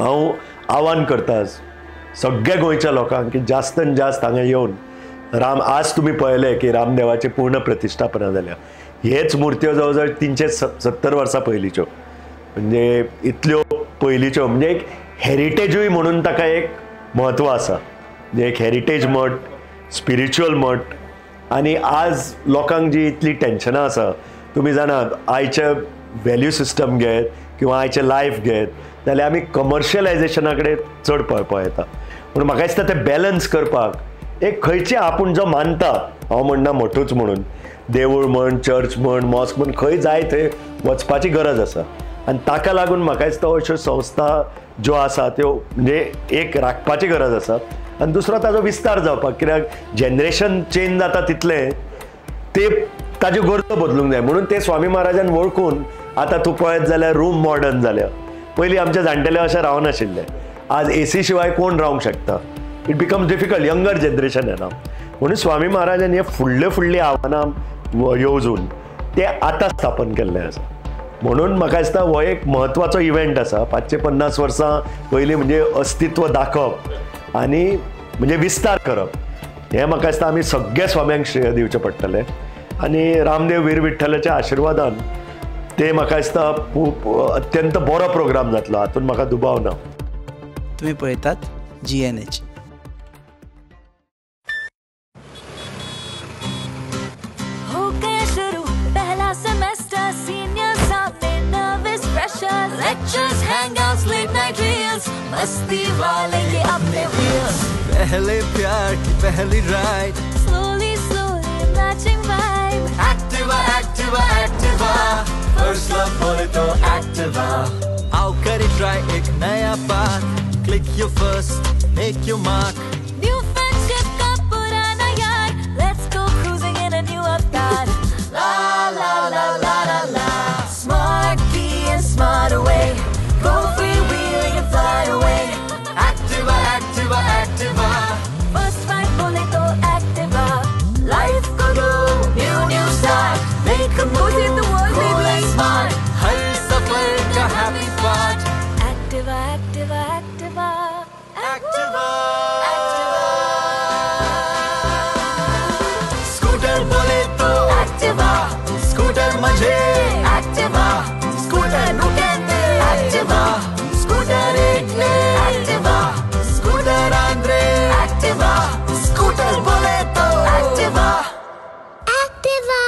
हांव आव्हान करता सगळ्या गोंयच्या लोकांक की जास्तान जास्त हांगा येवन राम आज तुमी पळयलें की रामदेवाची पूर्ण प्रतिश्ठापना जाल्या. हेच मुर्त्यो जवळ जवळ 370 वर्सां पयलींच्यो, म्हणजे इतल्यो पयलींच्यो, म्हणजे एक हेरिटेजूय म्हणून ताका एक म्हत्व आसा. म्हणजे एक हेरिटेज मठ, स्पिरिच्युअल मठ. आनी आज लोकांक जी इतली टेन्शनां आसा, तुमी जाणात आयचे व्हॅल्यू सिस्टम घेत किंवा आयचें लायफ घेत जाल्यार आमी कमर्शियलायजेशना कडेन चड पळयता. पूण म्हाका दिसता तें बॅलन्स करपाक एक खंयची आपूण जो मानता, हांव म्हणना मठूच म्हणून, देवूळ म्हण, चर्च म्हण, मॉस्क म्हण, खंय जाय थंय वचपाची गरज आसा. आनी ताका लागून म्हाका दिसता अश्यो संस्था ज्यो आसा त्यो म्हणजे एक राखपाची गरज आसा आनी दुसरो ताजो विस्तार जावपाक, कित्याक जनरेशन चेंज जाता तितलें ते ताज्यो गरजो बदलूंक जाय. म्हणून ते स्वामी महाराजान वळखून आतां तूं पळयत जाल्यार रूम मॉडर्न जाल्या. पयलीं आमच्या जाणटेले अशें रावनाशिल्ले, आज एसी शिवाय कोण रावंक शकता? It becomes difficult, younger generation येना. म्हणून स्वामी महाराजान हे फुडले फुडली आव्हानां येवजून ते आतां स्थापन केल्लें आसा. म्हणून म्हाका दिसता हो एक म्हत्वाचो इव्हेंट आसा. 550 वर्सां पयलीं म्हणजे अस्तित्व दाखोवप आनी म्हणजे विस्तार करप, हें म्हाका दिसता आमी सगळ्या स्वाम्यांक श्रेय दिवचें पडटलें. आनी रामदेव वीर विठ्ठलाच्या आशिर्वादान ते म्हाका दिसता अत्यंत बरो प्रोग्राम जातलो, हातूंत म्हाका दुबाव ना. तुमी पळयतात GNH. Lectures, hangouts, late night reels, मस्ती वाले ये अपने wheels. पहले प्यार की पहली ride, slowly slowly matching vibe. Activa, Activa, Activa, first love बोले तो Activa. आओ करे try एक नया path, click your first, make your mark. New friendship का पुराना यार, let's go cruising in a new avatar. La la la la la la, smart key and smart away, go freewheeling and fly away. Activa, Activa, Activa, first ride bole to Activa. Life ko do new new start, make a move, go the world, cool and smart. Har safar ka happy part. Activa, Activa, Activa, Activa, Activa. Scooter bole to Activa, scooter मजे Activa, scooter नुकेंदे Activa, scooter एकले Activa, scooter Andre Activa, scooter बोले तो Activa, Activa.